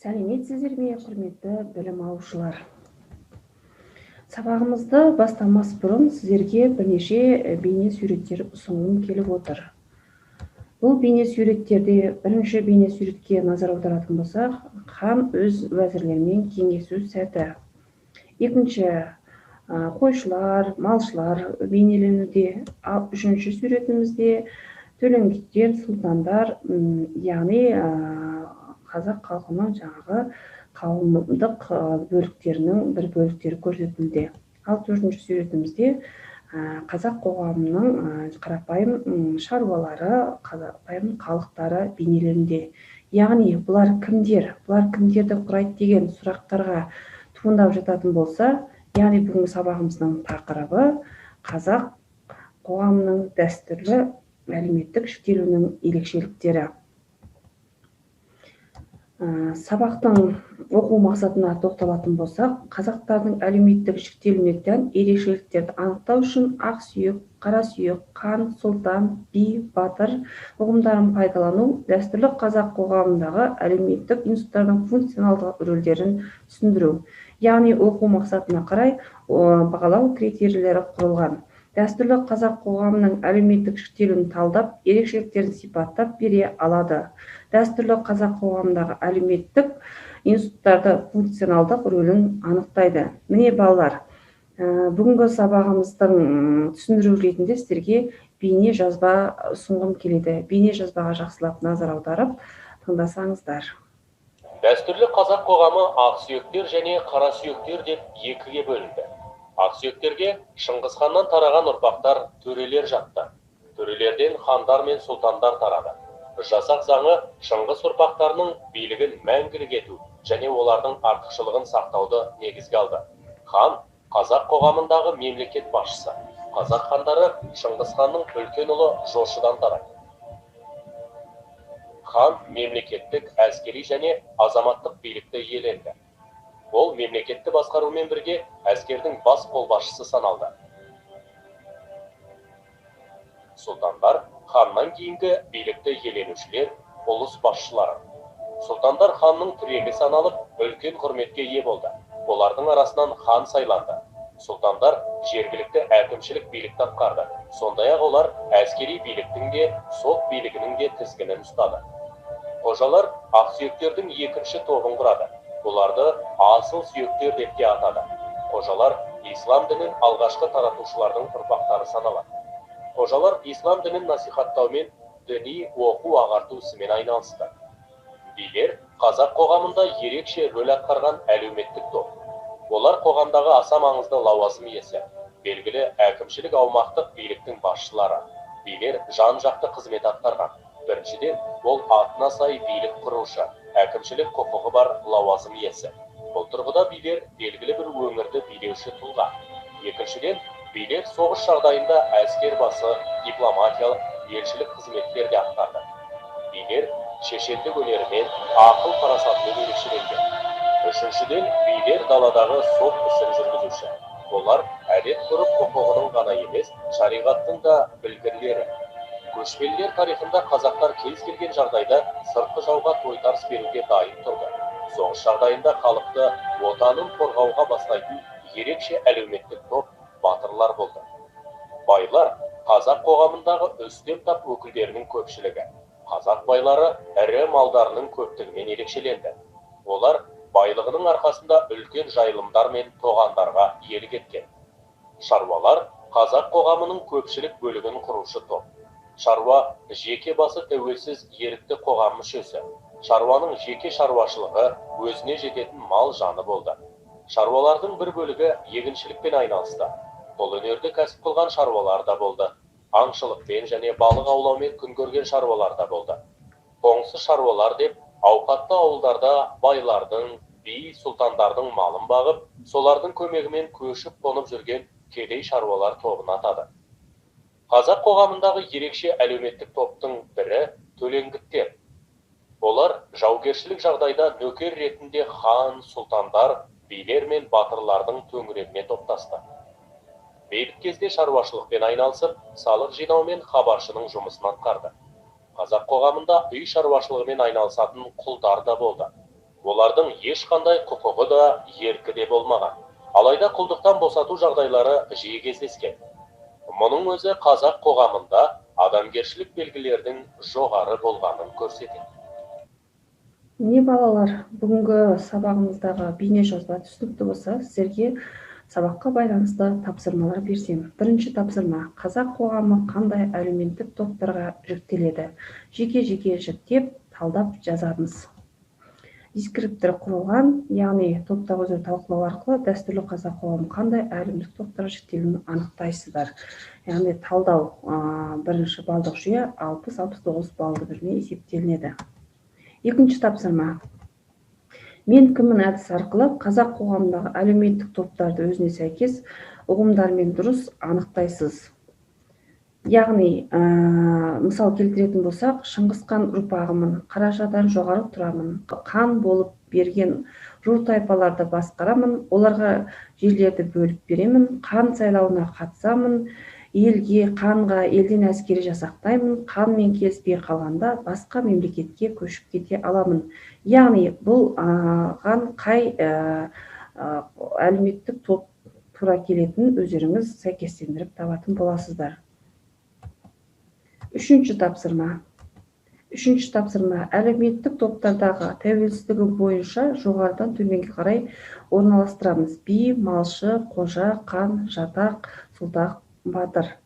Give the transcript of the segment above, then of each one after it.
Сәлеметсіздер ме, құрметті білім алушылар? Сабағымызды бастамас бұрын сіздерге бірнеше бейне суреттер ұсынғым келіп отыр. Бұл бейне суреттерде бірінші бейне суретке назар аударатын болсақ, хан өз уәзірлерімен кеңесу сәті. Екінші, қойшылар, малшылар бейнеленуде. Ал үшінші суретімізде төлеңгіттер, сұлтандар, яғни қазақ халқының жаңағы қауымдық бөліктерінің бір бөліктері көрсетілді. Ал төртінші суретімізде қазақ қоғамының қарапайым шаруалары, қарапайым халықтары бейнеленуде. Яғни бұлар кімдер, бұлар кімдерді құрайды деген сұрақтарға туындап жататын болса, яғни бүгінгі сабағымыздың тақырыбы қазақ қоғамының дәстүрлі әлеуметтік жіктелуінің ерекшеліктері. Сабақтың оқу мақсатына тоқталатын болсақ, қазақтардың әлеуметтік жіктелуіне тән ерекшеліктерді анықтау үшін ақ сүйек, қара сүйек, хан, сұлтан, би, батыр ұғымдарын пайдалану, дәстүрлі қазақ қоғамындағы әлеуметтік институттардың функционалдық рөлдерін түсіндіру. Яғни оқу мақсатына қарай бағалау критерийлері құрылған. Дәстүрлі қазақ қоғамының әлеуметтік жіктелуін талдап, ерекшеліктерін сипаттап бере алады. Дәстүрлі қазақ қоғамындағы әлеуметтік институттарды функционалдық рөлін анықтайды. Міне балалар, бүгінгі сабағымыздың түсіндіру ретінде сіздерге бейне жазба ұсынғым келеді. Бейне жазбаға жақсылап назар аударып, тыңдасаңыздар. Дәстүрлі қазақ қоғамы ақсүйектер және қарасүйектер деп екіге бөлінді. Ақсүйектерге Шыңғыс ханнан тараған ұрпақтар төрелер жатты. Төрелерден хандар мен сұлтандар тарады. Жасақ заңы Шыңғыс ұрпақтарының билігін мәңгілік ету және олардың артықшылығын сақтауды негізге алды. Хан қазақ қоғамындағы мемлекет басшысы. Қазақ хандары Шыңғыс ханның үлкен ұлы Жошыдан тарайды. Хан мемлекеттік, әскери және азаматтық билікті иеленді. Ол мемлекетті басқарумен бірге әскердің бас қолбасшысы саналды. Сұлтандар ханнан кейінгі билікті иеленушілер, ұлыс басшылары. Сұлтандар ханның тірегі саналып, үлкен құрметке ие болды. Олардың арасынан хан сайланды. Сұлтандар жергілікті әкімшілік билікті атқарды. Сондай-ақ олар әскери биліктің де, сот билігінің де тізгінін ұстады. Қожалар ақсүйектердің екінші тобын құрады. Оларды асыл сүйектер деп те атады. Қожалар ислам дінін алғашқы таратушылардың ұрпақтары саналады. Қожалар ислам дінін насихаттаумен, діни оқу ағарту ісімен айналысты. Билер қазақ қоғамында ерекше рөл атқарған әлеуметтік топ. Олар қоғамдағы аса маңызды лауазым иесі, белгілі әкімшілік аумақтық биліктің басшылары. Билер жан-жақты қызмет атқарған. Біріншіден, ол атына сай билік құрушы, әкімшілік құқығы бар лауазым иесі. Бұл тұрғыда билер белгілі бір өңірді билеуші тұлға. Екіншіден, билер соғыс жағдайында әскер басы, дипломатиялық, елшілік қызметтерді атқарды. Билер шешендік өнерімен, ақыл парасатымен ерекшеленген. Үшіншіден, билер даладағы сот ісін жүргізуші. Олар әдет ғұрып құқығының ғана емес, шариғаттың да білгірлері. Көшпелілер тарихында қазақтар кез келген жағдайда сыртқы жауға тойтарыс беруге дайын тұрды. Соғыс жағдайында халықты отанын қорғауға бастайтын ерекше әлеуметтік топ батырлар болды. Байлар қазақ қоғамындағы үстем тап өкілдерінің көпшілігі. Қазақ байлары ірі малдарының көптігімен ерекшеленді. Олар байлығының арқасында үлкен жайылымдар мен тоғандарға иелік еткен. Шаруалар қазақ қоғамының көпшілік бөлігін құрушы топ. Шаруа жеке басы тәуелсіз ерікті қоғам мүшесі. Шаруаның жеке шаруашылығы өзіне жететін мал жаны болды. Шаруалардың бір бөлігі егіншілікпен айналысты. Қолөнерді кәсіп қылған шаруалар да болды. Аңшылықпен және балық аулаумен күн көрген шаруалар да болды. Қоңсы шаруалар деп ауқатты ауылдарда байлардың, би, сұлтандардың малын бағып, солардың көмегімен көшіп қонып жүрген кедей шаруалар тобын атады. Қазақ қоғамындағы ерекше әлеуметтік топтың бірі төлеңгіттер. Олар жаугершілік жағдайда нөкер ретінде хан, сұлтандар, билер мен батырлардың төңірегіне топтасты. Бейбіт кезде шаруашылықпен айналысып, салық жинау мен хабаршының жұмысын атқарды. Қазақ қоғамында үй шаруашылығымен айналысатын құлдар да болды. Олардың ешқандай құқығы да, еркі де болмаған. Алайда құлдықтан босату жағдайлары жиі кездескен. Мұның өзі қазақ қоғамында адамгершілік белгілердің жоғары болғанын көрсетеді. Міне, балалар, бүгінгі сабағымыздағы бейнежазба түсінікті болса, сіздерге сабаққа байланысты тапсырмалар берсем. Бірінші тапсырма: қазақ қоғамы қандай әлеуметтік топтарға жіктеледі? Жеке-жеке жіктеп, талдап жазамыз. Дескриптор құрылған, яғни топтағы өзара талқылау арқылы дәстүрлі қазақ қоғамы қандай әлеуметтік топтарға жіктелуін анықтайсыздар. Яғни талдау бірінші балдық жүйе 60-69 баллды бірмен есептелінеді. Екінші тапсырма: мен кіммін әдісі арқылы қазақ қоғамындағы әлеуметтік топтарды өзіне сәйкес ұғымдармен дұрыс анықтайсыз. Яғни, мысал келтіретін болсақ, Шыңғысхан ұрпағымын, Қарашадан жоғары тұрамын, хан болып берген ру тайпаларды басқарамын, оларға жерлерді бөліп беремін, хан сайлауына қатысамын, елге, ханға елден әскери жасақтаймын, ханмен келіспей қалғанда басқа мемлекетке көшіп кете аламын. Яғни, бұл ған қай әлеуметтік топ тура келетінін өздеріңіз сәйкестендіріп табатын боласыздар. Үшінші тапсырма. Үшінші тапсырма: әлеуметтік топтардағы тәуелсіздігі бойынша жоғарыдан төменге қарай орналастырамыз. Би, малшы, қожа, хан, жатақ, сұлтан, батыр.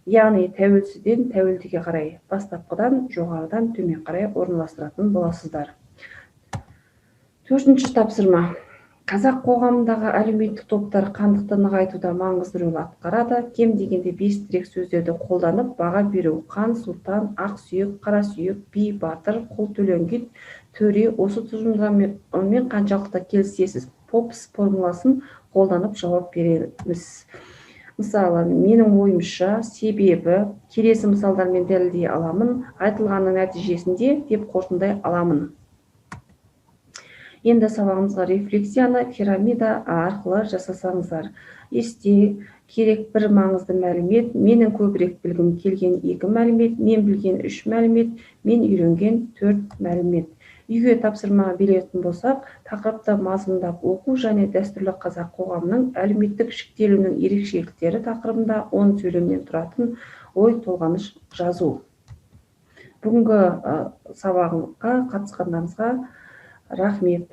Яғни тәуелсізден тәуелдіге қарай, бастапқыдан жоғарыдан төмен қарай орналастыратын боласыздар. Төртінші тапсырма: қазақ қоғамындағы әлеуметтік топтар хандықты нығайтуда маңызды рөл атқарады. Кем дегенде 5 тірек сөздерді қолданып баға беру: хан, сұлтан, ақ сүйек, қара сүйек, би, батыр, құл, төлеңгіт, төре. Осы тұжырымдармен қаншалықты келісесіз? Попс формуласын қолданып жауап береміз. Мысалы, менің ойымша, себебі, келесі мысалдармен дәлелдей аламын, айтылғанның нәтижесінде деп қорытындай аламын. Енді сабағымызға рефлексияны пирамида арқылы жасасаңыздар. Есте керек бір маңызды мәлімет, менің көбірек білгім келген 2 мәлімет, мен білген 3 мәлімет, мен үйренген 4 мәлімет. Үйге тапсырма беретін болсақ, тақырыпты мазмұндап оқу және дәстүрлі қазақ қоғамының әлеуметтік жіктелуінің ерекшеліктері тақырыбында 10 сөйлемнен тұратын ой толғаныш жазу. Бүгінгі сабағымызға қатысқандарыңызға рахмет.